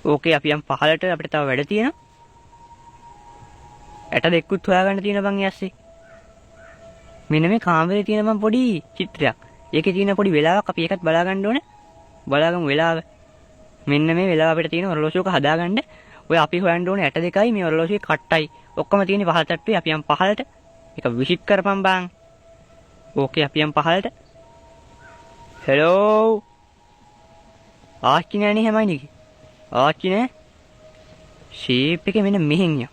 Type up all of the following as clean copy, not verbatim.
ඕකේ අපි යම් පහලට, අපිට තව වැඩ තියෙනවා. ඇට දෙකකුත් හොයාගන්න තියෙන බං යස්සේ. මෙන්න මේ කාමරේ තියෙන බං පොඩි චිත්‍රයක්. ඒකේ තියෙන පොඩි වෙලාවක් අපි ඒකත් බලා ගන්න ඕනේ. බලාගමු වෙලාව. මෙන්න මේ වෙලාව අපිට තියෙන ඔරලෝසුවක හදාගන්න. ඔය අපි හොයන්න ඕනේ ඇට දෙකයි මේ ඔරලෝසුවේ කට්ටයි. ඔක්කොම තියෙන්නේ පහළ තට්ටුවේ. අපි යම් පහළට. ඒක විසික් කරපන් බං. ඕකේ අපි යම් පහළට. හෙලෝ. ආච්චි නෑනේ හැමයිනිගේ. ආච්චි නෑ. ෂේප් එකේ මෙන්න මෙහෙන් යන්.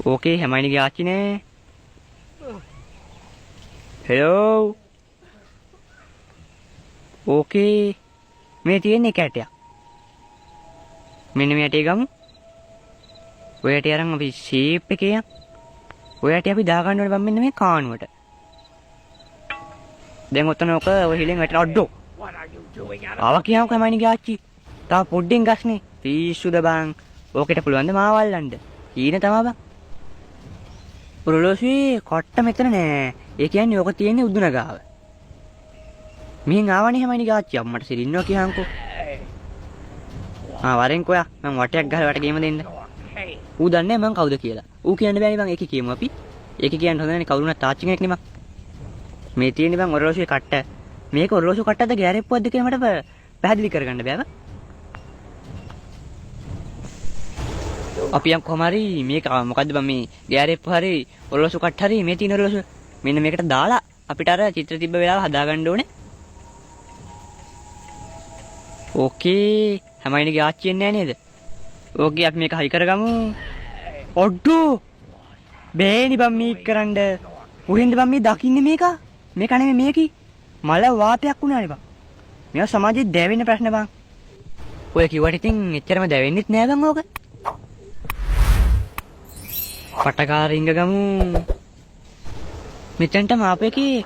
ඕකේ හැමයිනිගේ ආච්චි නෑ. හෙලෝ. ඕකේ මේ තියෙන්නේ කැටයක්. මෙන්න මේ ඇටේ ගමු. ඔය ඇටේ අරන් අපි ෂේප් එකේ යන්. ඔය ඇටේ අපි දාගන්න ඕනේ බං මෙන්න මේ කානුවට. දැන් ඔතන ඔක ඔය හිලෙන් වැටෙන අඩෝ. ආවා කියනකො හැමයිනිගේ ආච්චි. තව පොඩ්ඩෙන් ගස්නේ. පිස්සුද බං. ඕකෙට පුළුවන් ද මාව අල්ලන්න? හීන තමා බං. ඔරලෝසුවේ කට්ට මෙතන නෑ. ඒ කියන්නේ ඕක තියෙන්නේ උදුන ගාව. මෙහෙන් ආවනේ හැමයිනිගේ ආච්චි. අම්මට සිරින්නවා කියහන්කෝ. ආ වරෙන් කොයා මං වටයක් ගහලා වට ගේම දෙන්න. ඌ දන්නේ නෑ මං කවුද කියලා. ඌ කියන්න බෑනේ බං ඒකේ කියමු අපි. ඒකේ කියන්න හොඳ නෑනේ කවුරු වුණත් ආච්චි කෙනෙක් නේ බං. මේ තියෙන්නේ බං ඔරලෝසුවේ කට්ට. මේක ඔරලෝසු කට්ටද ගෑරෙප්පුවක්ද කියලා මට පැහැදිලි කරගන්න බෑ බං. අපි යම් කොහම හරි මේක මොකද්ද බං මේ ගෑරෙප්පු හරි ඔරලෝසු කට්ට හරි මේ තියෙන ඔරලෝසු මෙන්න මේකට දාලා අපිට අර චිත්‍ර තිබ්බ වෙලාව හදාගන්න ඕනේ. ඕකේ හැමයිනිගේ ආච්චි එන්නේ නෑ නේද? ඕකේ අපි මේක හරි කරගමු. ඔඩ්ඩෝ බෑනි බං මේක කරන්න. කොහෙන්ද බං මේ දකින්නේ මේක? මේක නෙමෙයි මේකි. මල වාතයක් වුණානේ බං. මේවා සමාජයේ දැවෙන ප්‍රශ්න බං. ඔය කිව්වට ඉතින් එච්චරම දැවෙන්නෙත් නෑ බං ඕක. පටකාර ඉංග ගමු. මෙතනටම ආපු එකේ